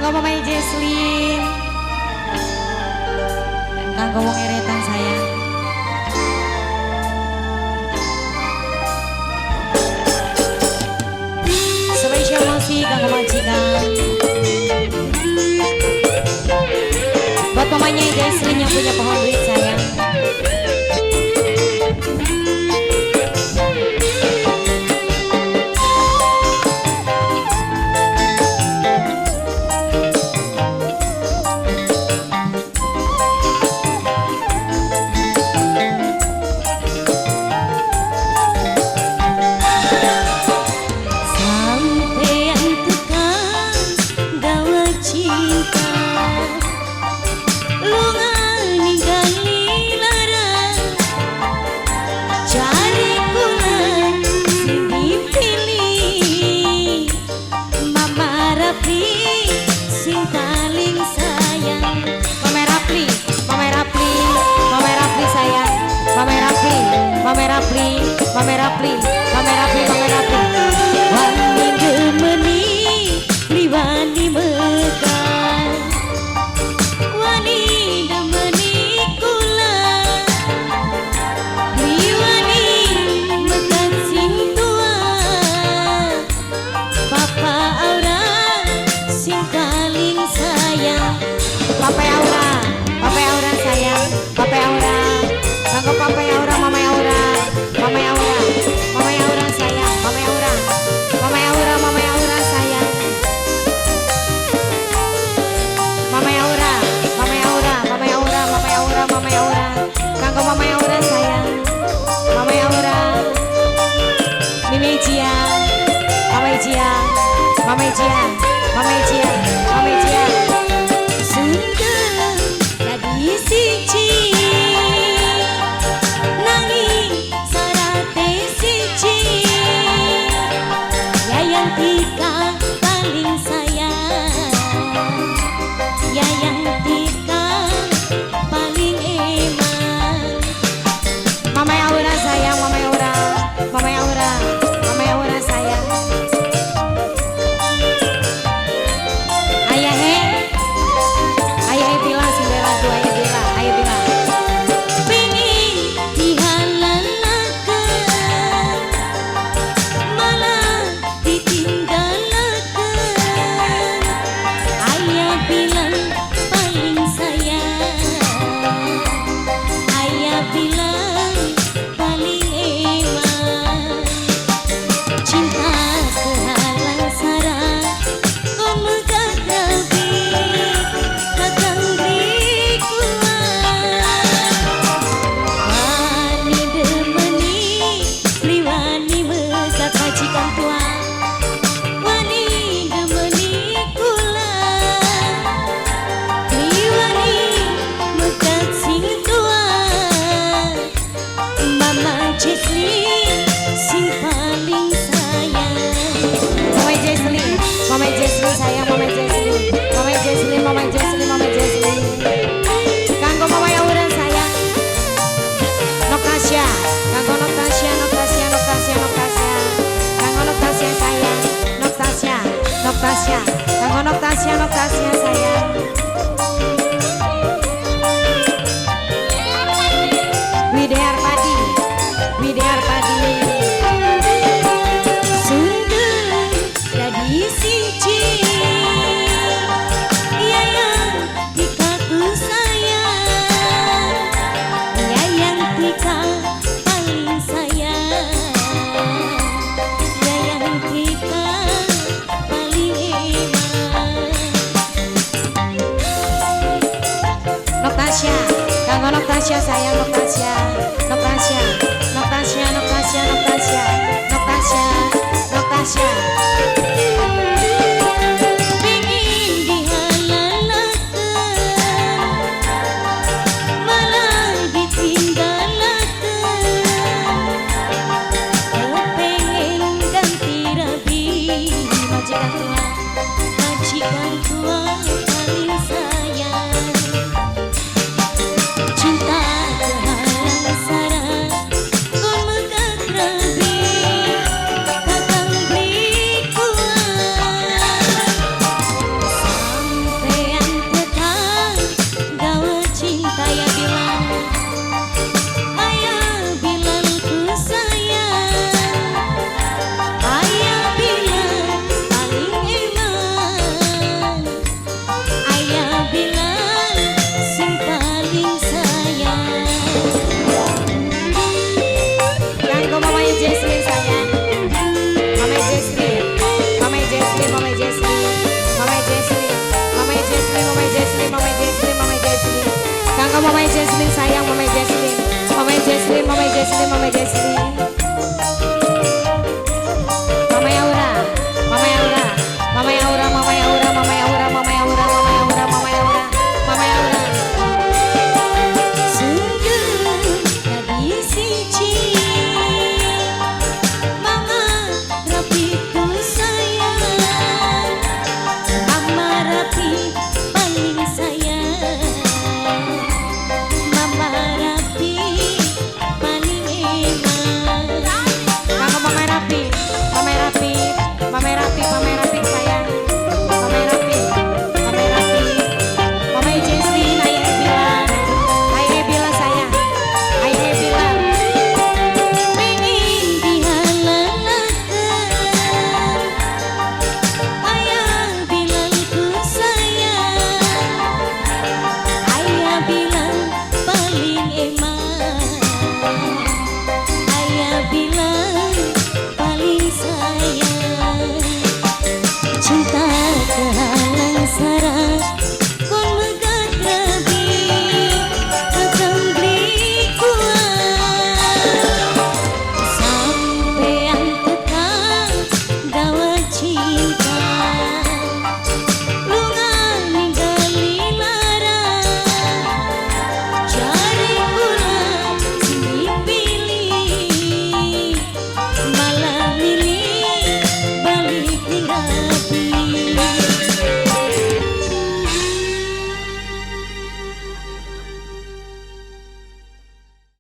Kanggo Mama Jesslyn. Kanggo wong eretan sayang. Spesial masih kanggo majikan. Buat mamanya Jesslyn yang punya pohon duit sayang. Mama Rapli, Mama Rapli, Mama Rapli. Wani gemeni, liwani mekar. Wani demeni kula, liwani mekat sing tua. Papa Aura sing paling sayang. Papa Aura, Papa Aura sayang, Papa Aura. Kanggo Papa Aura, Mama Aura. Mama Aura, Mama Aura sayang, Mama Aura, Mama Aura, Mama Aura sayang, Mama Aura, Mama Aura, Mama Aura, Mama Aura, Mama Aura, kanggo Mama Aura sayang, Mama Aura, Mimi Cia, Mama Cia, Mama Cia, Mama Cia, Mama Cia, sungguh jadi siji. Tika paling sayang, Yayang Tika paling eman. Mama Aura sayang, Mama Aura, Mama Aura, Mama Aura sayang. Ayah he, ayah he bilang sing lagu ayah bilang, ayah bilang. Pengin dihalalaken, malah ditinggalaken. Ayah bilang paling sayang, ayah bilang paling eman. Cinta kehalang sarang, kau megat rabi, kakang beri kuat. Wani demeni, liwani megat majikan tua. Wani demeni kula, liwani megat sing tua. Mama Jesslyn sing paling sayang. Mama Jesslyn, Mama Jesslyn sayang, Mama Jesslyn, Mama Jesslyn, Mama Jesslyn, Mama Jesslyn. Kanggo Mama Aura sayang. Noktasya, kanggo Noktasya, Noktasya, Noktasya, Noktasya. Kanggo Noktasya sayang, Noktasya, Noktasya. Kanggo Noktasya, Noktasya sayang. Widear Padi, Widear Padi. Sungguh jadi siji, Yayang Tika ku sayang, Yayang Tika paling sayang, Yayang Tika paling eman. Noktasya, kanggo Noktasya sayang, Noktasya, Noktasya, Noktasya, Noktasya, Noktasya, Noktasya, Noktasya. Pengin dihalalaken, malah ditinggalaken. Kepengen ganti rabi, majikan tua, majikan tua paling sayang. Cinta kehalang sarang, kon megat rabi, kakang beri kuat. Jesslyn, Mama Jesslyn, Mama Jesslyn.